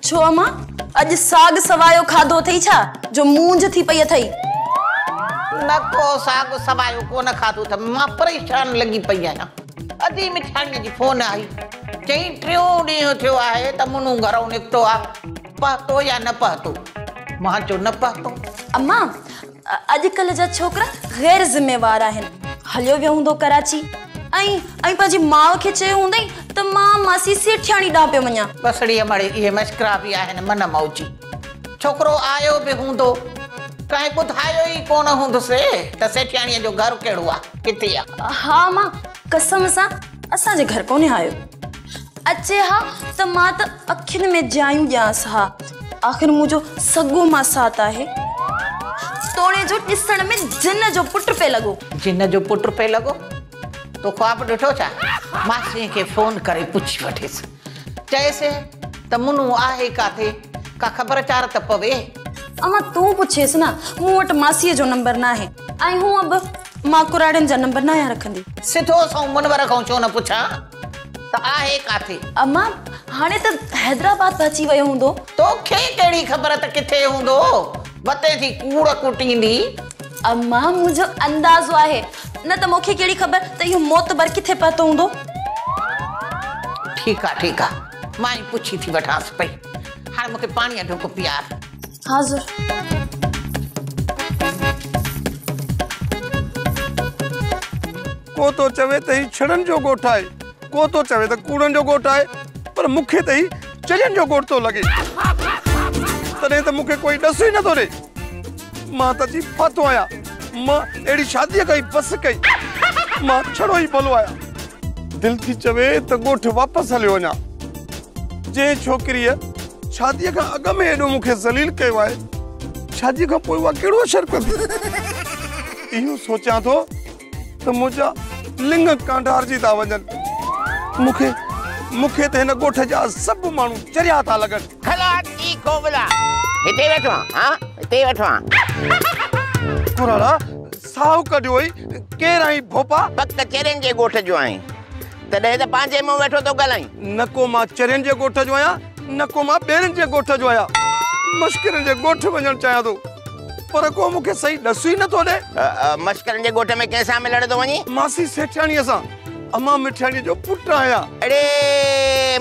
ڇو امان، اڄ ساڳ سوايو کاڌو اٿئي ڇا جو مونجهه ٿي پئي اٿئي؟ نه ڪو ساڳ سوايو ڪونه کاڌو اٿم، مان پريشان لڳي پئي آهيان. ادي مٺاڻيء جي فون آئي، چيائين ٽيون ڏينهن ٿيو آهي ته منو گهرئون نڪتو آ، پهتو يا نه پهتو؟ مان چيو نه پهتو. امان، اڄڪلهه جا ڇوڪرا غير ذميوار آهن. هليو ويو هوندو ڪراچي ۽ ۽ پنهنجي ماء کي چيو هوندائين ته مان ماسي سيٺياڻي ڏانهن پيو وڃان. بسڙيء مڙي اهي مشڪرا به آهن من موجي. ڇوڪرو آيو به هوندو، ڪنهن ٻڌايو ئي ڪونه هوندس ته سيٺياڻيء جو گهر ڪهڙو آ، ڪٿي آ. ها امان، قسم سان اسان جي گهر ڪونهي آيو. اچي ها ته مان ته اکين ۾ جايون ڏيانس ها. آخر منهنجو سڳو ماسات آهي. توڻي جو ڏسڻ ۾ جن جو پٽ پئي لڳو. جن جو پٽ پئي لڳو؟ تو خواب ڏٺو ڇا؟ ماسيء کي فون ڪري پڇي وٺيس. چئيس ته منو آهي ڪاٿي؟ ڪا خبر چار ته پوي. امان تون پڇيس نه، مون وٽ ماسيء جو نمبر ناهي ۽ هونء به مان ڪراڙين جا نمبر ناهيان رکندي. سڌو سنئون منور کان ڇو نه پڇان ته آهي ڪاٿي؟ امان هاڻي ته حيدرآباد پهچي ويو هوندو. توکي ڪهڙي خبر ته ڪٿي هوندو؟ وتين ٿي ڪوڙ ڪٽيندي. امان منهنجو اندازو آهي، نه ته مونکي ڪهڙي خبر ته اهو معتبر ڪٿي پهتو هوندو. ٺيڪ آ ٺيڪ آ، مان ئي پڇي ٿي وٺانس پئي. هاڻي مونکي پاڻيء ڍڪ پيار. حاضر. ڪو ٿو چوي ته هي ڇڙن جو ڳوٺ آهي، ڪو ٿو چوي ته ڪوڙن جو ڳوٺ آهي، پر مون کي ته هي چرين جو ڳوٺ ٿو لڳي. تڏهن ته مون کي ڪوئي ڏس ئي نٿو ڏئي. مان ته اچي ڦاٿو آهيان. مان اهڙي شاديء کان ئي بس ڪئي. مان ڇڙو ئي ڀلو آهيان. دل ٿي چوي ته ڳوٺ واپس هليو وڃان. جنهن ڇوڪريء شاديء کان اڳ ۾ ايڏو مون کي ذليل ڪيو آهي، شاديء کان پوء اها ڪهڙو اشر ڪندي؟ اهو سوچيان ٿو ته منهنجا لڱ ڪانڊارجي ٿا وڃن. مون کي مون کي ته هن ڳوٺ جا سڀ ماڻهو چريا ٿا لڳن. کلاٽي ڪوبلا، هتي ويٺو آهان، ها هتي ويٺو آهان. ڪراڙا، ساهه ڪڍيو اٿئي، ڪير آهين ڀوپا؟ پڪ چرين جي ڳوٺ جو آهين. تڏهن ته پنهنجي منهن ويٺو ٿو ڳالهائين. نه ڪو مان چرين جي ڳوٺ جو آهيان، نه ڪو مان ٻيرين جي ڳوٺ جو آهيان. مشڪرن جي ڳوٺ وڃڻ چاهيان ٿو، پر ڪو مون کي صحيح ڏس ئي نٿو ڏئي. مشڪرن جي ڳوٺ ۾ ڪنهن سان ملڻ ٿو وڃين؟ ماسي سيٺياڻيء سان. امان مٺياڻيء جو پٽ آهيان. اڙي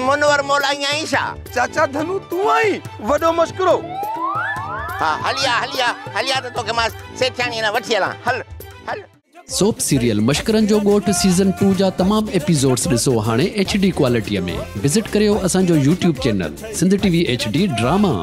منور مولائي آهين ڇا؟ چاچا ڌنو تون آهين وڏو مشڪرو. ها هلي آ هلي آ هلي آ ته توکي مان سيٺياڻيء ڏانهن وٺي هلان. هل هل. سوپ سيريل مشڪرن جو ڳوٺ سيزن ٽو جا تمام ايپيسوڊز ڏسو هاڻي ايڇ ڊي ڪوالٽيء ۾ وزٽ ڪريو اسان جو YouTube channel Sindh T V H D drama.